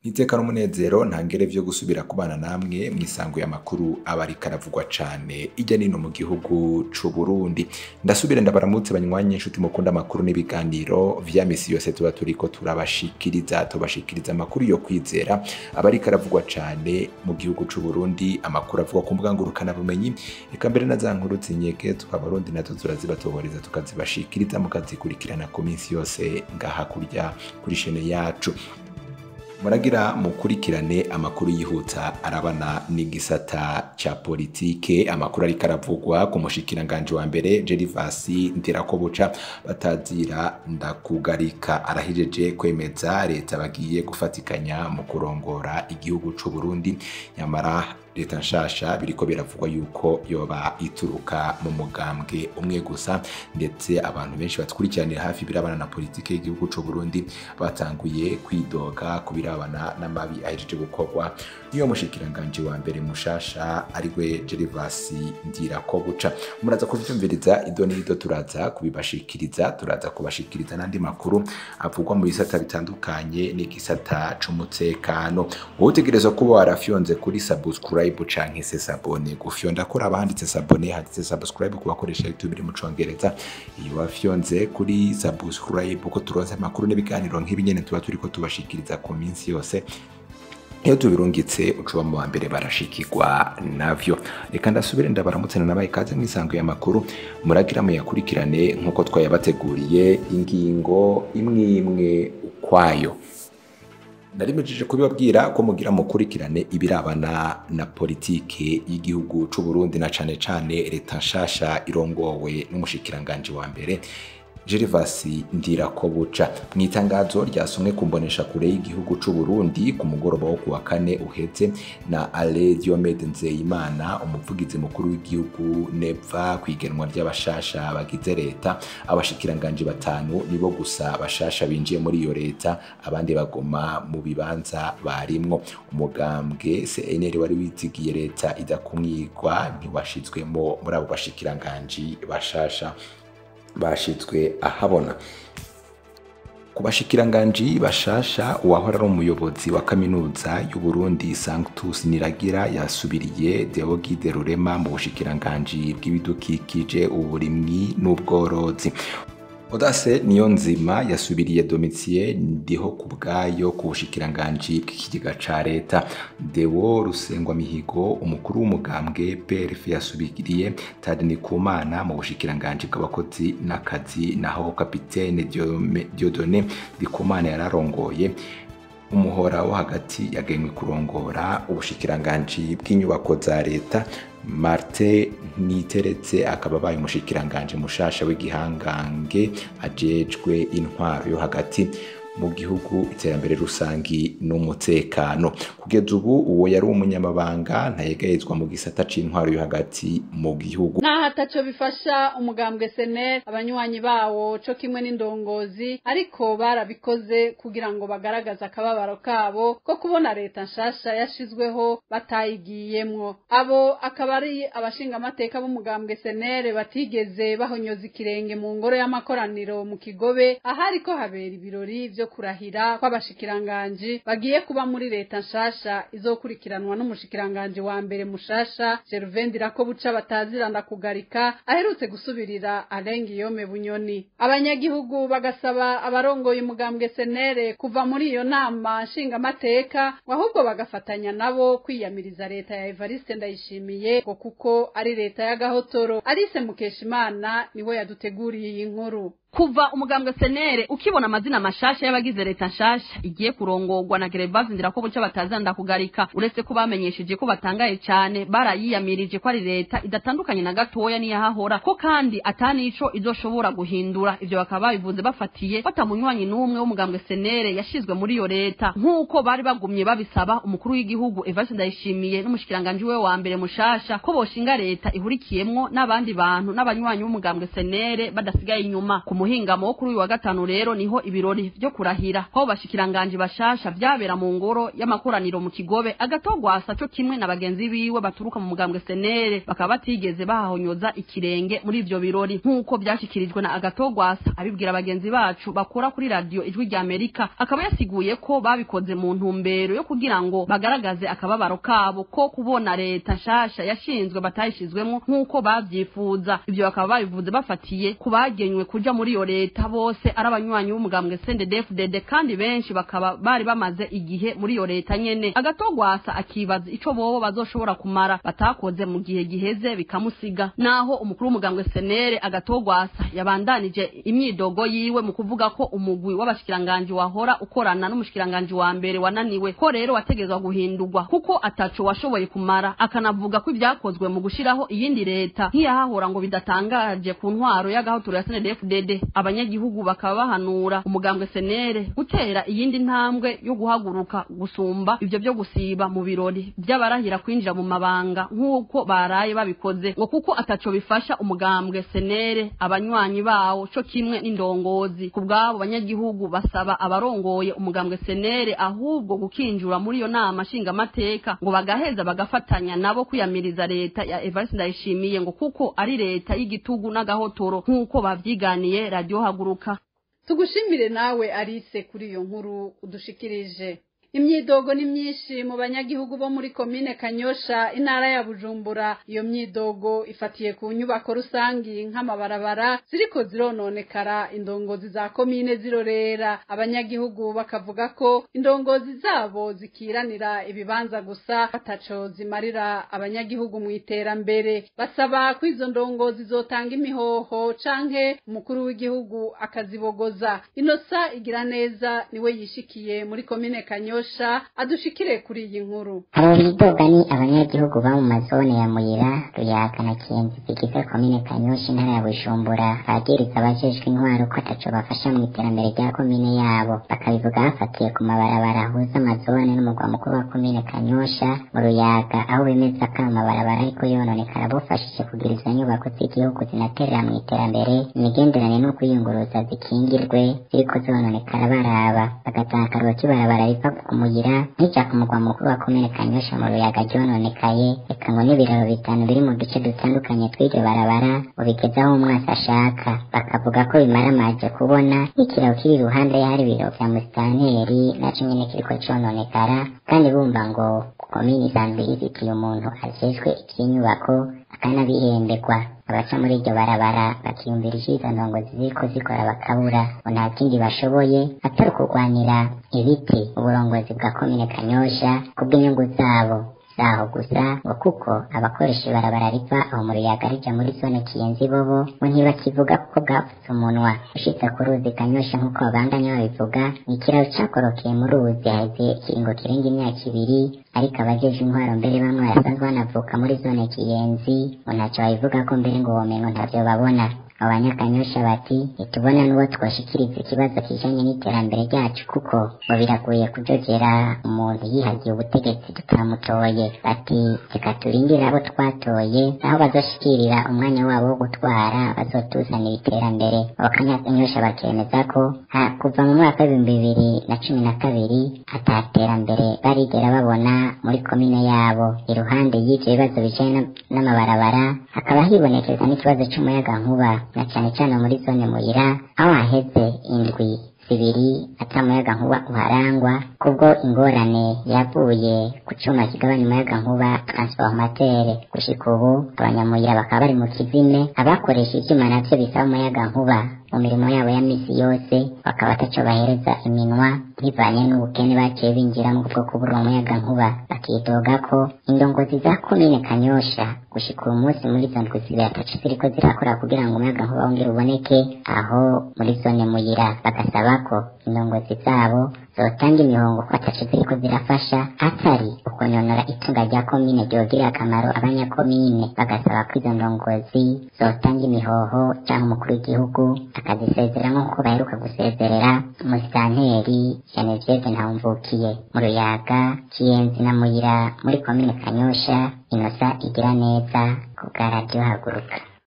Niteka n'umunezero ntangere vyo gusubira kubana namwe mwisango y'amakuru abariko aravugwa cane ijya nino mu gihugu c'u Burundi. Ndasubira ndabaramutse banywanye inshuti mukunda amakuru n'ibiganiro vya misi yose tuba turiko turabashikiriza, tubashikiriza amakuru yo kwizera abariko aravugwa cane mu gihugu c'u Burundi, amakuru avugwa ku mbuga ngurukana bumenyi, eka mbere na za nkuru zinyege twabarundi nazo turazibatohoreza tukazibashikiriza mukazikurikirana ku minsi yose ngaha kurya kuri shene yacu. Muragira mukurikirane amakuru yihuta arabana n'igisata ca politike, amakuru ariko aravugwa ku mushikiranganje wa mbere Gervas Ndirakobuca batazira ndakugarika, arahijeje kwemeza leta bagiye gufatikanya mu kurongora igihugu c'u Burundi. Nyamara leta nshasha biriko biravugwa yuko yoba ituruka mu mugambwe umwe gusa, ndetse abantu benshi batwikiriranira hafi birabana na politike y'igihugu c'u Burundi batanguye kwidoga ku birabana n'amabi ahejeje gukorwa niyo mushikiranganje wa mbere mushasha ariwe Gervas Ndirakobuca. Muraza kuvyumviriza ido n'ido, turaza kubibashikiriza, turaza kubashikiriza n'andi makuru avugwa mu bisata bitandukanye n'igisata c'umutekano. Wowe utegerezwa kuba warafyonze kuri subscribe canke se sabone, gufyonda kuri abahanditse sabone handitse subscribe ku bakoresha YouTube iri mu Congereza. Iyo wafyonze kuri subscribe uko turonse amakuru n'ibiganiro nk'ibi nyene tuba turiko tubashikiriza ku minsi yose, iyo tubirungitse ucuba mu wa mbere barashikirwa navyo. Reka ndasubire ndabaramutse nabaye ikaze mwisango y'amakuru, muragira muyakurikirane nk'uko twayabateguriye ingingo imwe imwe ukwayo. Narimejeje kubibabwira ko mugira mukurikirane ibirabana na politike y'igihugu c'u Burundi na cane cane leta nshasha irongowe n'umushikiranganje wa mbere Gervas Ndirakobuca. Mw'itangazo ryasomwe kumbonesha kure y'igihugu c'u Burundi ku mugoroba wo kuwa kane uheze na Alain Diomede Nzeyimana, umuvugizi mukuru w'igihugu Neva, kwigenwa ry'abashasha bagize leta, abashikiranganje batanu nibo gusa bashasha binjiye muri iyo leta, abandi bagoma mu bibanza barimwo. Umugambwe CNL wari wizigiye leta idakumwirwa ntiwashizwemo muri abo bashikiranganje bashasha bashizwe ahabona. Ku bashikiranganji bashasha, uwahora ari umuyobozi wa kaminuza y'u Burundi Sanctus Niragira yasubiriye Deogide Rurema mu bushikiranganji bw'ibidukikije, uburimyi n'ubworozi. Odase Niyonzima yasubiriye Domitien Ndiho kubwayo ku bushikiranganji bw'ikigega ca leta. Deo Rusengwa Mihigo, umukuru w'umugambwe PRF, yasubiriye Tadinikumana mu bushikiranganji bw'abakozi n'akazi, naho kapitene Dieudonné Ndikumana yararongoye umuhora wo hagati yagenywe kurongora ubushikiranganji bw'inyubako za leta. Martin Niteretse akaba abaye umushikiranganje mushasha w'igihangange ajejwe intwaro yo hagati mu gihugu, iterambere rusangi n'umutekano. Kugeza ubu uwo yari umunyamabanga ntayegayezwa mu gisata c'intwaro yo hagati mu gihugu. Naho ataco bifasha umugambwe SNL, abanywanyi bawo co kimwe n'indongozi, ariko barabikoze kugira ngo bagaragaze akababaro kabo ko kubona leta nshasha yashizweho batayigiyemwo. Abo akaba ari abashingamateka b'umugambwe SNL batigeze bahonyoza ikirenge mu ngoro y'amakoraniro mu Kigobe, ahariko habera ibirori vyo kurahira kw'abashikiranganji bagiye kuba muri leta nshasha izokurikiranwa n'umushikiranganje wa mbere mushasha Gervais Ndirakobuca batazira ndakugarika, aherutse gusubirira Alain Guillaume Bunyoni. Abanyagihugu bagasaba abarongoye umugambwe SNL kuva muri iyo nama nshingamateka, ahubwo bagafatanya nabo kwiyamiriza leta ya Evariste Ndayishimiye ngo kuko ari leta y'agahotoro. Alice Mukeshimana niwe yaduteguriye iyi nkuru. Kuva umugambwe SNL ukibona amazina mashasha y'abagize leta nshasha igiye kurongorwa na Gervas Ndirakobuca batazanda kugarika, uretse ko bamenyesheje ko batangaye cyane, barayiyamirije ko ari leta idatandukanye na gatoya n'iyahahora, ko kandi atanico izoshobora guhindura. Ivyo bakaba babivuze bafatiye batamunywanyi n'umwe w'umugambwe SNL yashizwe muri iyo leta, nk'uko bari bagumye babisaba umukuru w'igihugu Evariste Ndayishimiye n'umushikiranganje we wa mbere mushasha ko boshinga leta ihurikiyemwo n'abandi bantu n'abanywanyi b'umugambwe SNL badasigaye inyuma. Ku Ku muhingamo wo kuri uyu wa gatanu rero niho ibirori vyo kurahira kw'abo bashikiranganji bashasha vyabera mu ngoro y'amakoraniro mu Kigobe. Agatogwasa co kimwe na bagenzi biwe baturuka mu mugambwe SNL bakaba batigeze bahahonyoza ikirenge muri ivyo birori, nk'uko vyashikirijwe na Agatogwasa abibwira bagenzi bacu bakora kuri radio Ijwi rya Amerika. Akaba yasiguye ko babikoze mu ntumbero yo kugira ngo bagaragaze akababaro kabo ko kubona leta nshasha yashinzwe batayishizwemwo nk'uko bavyifuza. Ivyo bakaba babivuze bafatiye ku bagenywe kuja muri iyo leta bose ari abanywanyi b'umugambwe CNDD-FDD, kandi benshi bakaba bari bamaze igihe muri iyo leta nyene. Agatogwasa akibaza ico bobo bazoshobora kumara batakoze mu gihe giheze bikamusiga. Naho umukuru w'umugambwe SNL Agatogwasa yabandanije imyidogo yiwe mu kuvuga ko umugwi w'abashikiranganji wahora ukorana n'umushikiranganji wa mbere wananiwe, ko rero wategezwa guhindurwa kuko ataco washoboye kumara. Akanavuga ko ibyakozwe mu gushiraho iyindi leta nk'iyahahora ngo bidatangaje ku ntwaro y'agahotoro ya CNDD-FDD. Abanyagihugu bakaba bahanura umugambwe SNL gutera iyindi ntambwe yo guhaguruka gusumba ivyo byo gusiba mu birori by'abarahira kwinjira mu mabanga nk'uko baraye babikoze, ngo kuko ataco bifasha umugambwe SNL, abanywanyi bawo co kimwe n'indongozi. Ku bw'abo banyagihugu basaba abarongoye umugambwe SNL ahubwo gukinjura muri iyo nama nshingamateka, ngo bagaheza bagafatanya nabo kwiyamiriza leta ya Evariste Ndayishimiye, ngo kuko ari leta y'igitugu n'agahotoro nk'uko bavyiganiye Radio Haguruka. Tugushimire nawe Arise kuri iyo nkuru udushikirije. Imyidogo ni myinshi mu banyagihugu bo muri komine Kanyosha, intara ya Bujumbura. Iyo myidogo ifatiye ku nyubako rusangi nk'amabarabara ziriko zirononekara, indongozi za komine zirorera. Abanyagihugu bakavuga ko indongozi zabo zikiranira ibibanza gusa, bataco zimarira abanyagihugu mu iterambere. Basaba ko izo ndongozi zotanga imihoho canke umukuru w'igihugu akazibogoza. Inosa igira neza niwe yishikiye muri komine Kanyosha adushikire kuri iyi nkuru. Abo bidoga ni abanyagihugu ba mu mazone ya Muyira, Ruyaga na Kiyenzi zigize komine Kanyosha, intara ya Bujumbura, bagiriza abajejwe intwaro ko ataco bafasha mu iterambere rya komine yabo. Bakabivuga bafatiye ku mabarabara ahuza amazone n'umugwa mukuru wa komine Kanyosha mu Ruyaga, aho bemeza ko ayo mabarabara ariko yononekara bofashije kugira izo nyubako z'igihugu zinaterera mu iterambere, imigenderanire no kwiyunguruza zikingirwe, ziriko zononekara baraba. Bagatanga akarorero k'ibarabara riva ku Muyira nk'ija ku mugwa mukuru wa komine Kanyosha mu Ruyaga ryononekaye, eka ngo n'ibiraro bitanu biri mu duce dutandukanye tw'iryo barabara ubigeze aho umwasi ashaka. Bakavuga ko bimaramaje kubona nk'ikiraro kiri iruhande y'ahari ibiro vya musitanteri naco nyene kiriko cononekara, kandi bumva ngo komine isanzwe ifitiye umuntu ajejwe ivy'inyubako akanabihemberwa. Abaca muri iryo barabara bakiyumvira ivyiza ndongozi ziriko zikora bakabura, ngo nta kindi bashoboye atari ukurwanira ibiti uburongozi bwa komine Kanyosha kubw'inyungu zabo zaho gusa, ngo kuko abakoresha ibarabara riva aho mu Ruyaga rija muri zone Kiyenzi bobo ngo ntibakivuga kuko bwapfutse umunwa. Ushitse ku ruzi Kanyosha nk'uko babandanya babivuga, ni ikiraro cakorokeye mu ruzi haheze ikiringo kirenga imyaka 2, ariko abajejwe intwaro mbere bamwe basanzwe banavuka muri zone Kiyenzi ngo ntaco babivugako, mbere ngo womengo ntavyo babona. Abanyakanyosha bati ntitubona n'uwo twoshikiriza ikibazo kijanye n'iterambere ryacu, kuko ngo biragoye kujojera umuntu yihagiye ubutegetsi tutamutoye. Bati reka turindire abo twatoye aho bazoshikirira umwanya wabo wo gutwara bazotuzanira iterambere. Abakanyakanyosha bakemeza ko kuva mu mwaka w'2012 ataterambere barigera babona muri komine yabo. Iruhande y'ivyo bibazo bijanye n'amabarabara hakaba hibonekeza n'ikibazo c'umuyagankuba, na cane cane muri zone Muyira, aho haheze indwi 2 ata muyagankuba uharangwa kubwo ingorane yavuye ku cuma kigabanya umuyagankuba transformateur. Gushika ubu abanyamuyira bakaba bari mu kizime, abakoresha ivyuma navyo bisaba umuyagankuba mu mirimo yabo ya misi yose bakaba ataco bahereza iminwa bivanye n'ubukene baciye binjiramwo bwo kubura umuyagankuba. Bakidoga ko indongozi za komine Kanyosha gushika uyu munsi muri izo ndwi 2 ataco ziriko zirakora kugira ngo umuyagankuba wongere uboneke aho muri zone Muyira. Bagasaba ko indongozi zabo zotanga imihongo ko ataco ziriko zirafasha atari ukunyonora itunga rya komine ryogirira akamaro abanyakomine. Bagasaba ko izo ndongozi zotanga imihoho canke umukuru w'igihugu akazisezera nk'uko baheruka gusezerera umusitanteri Genevieve Ntawumvukiye. Mu Ruyaga, Kiyenzi na Muyira muri komine Kanyosha, Inosa igira neza ku bwa Radio Haguruka.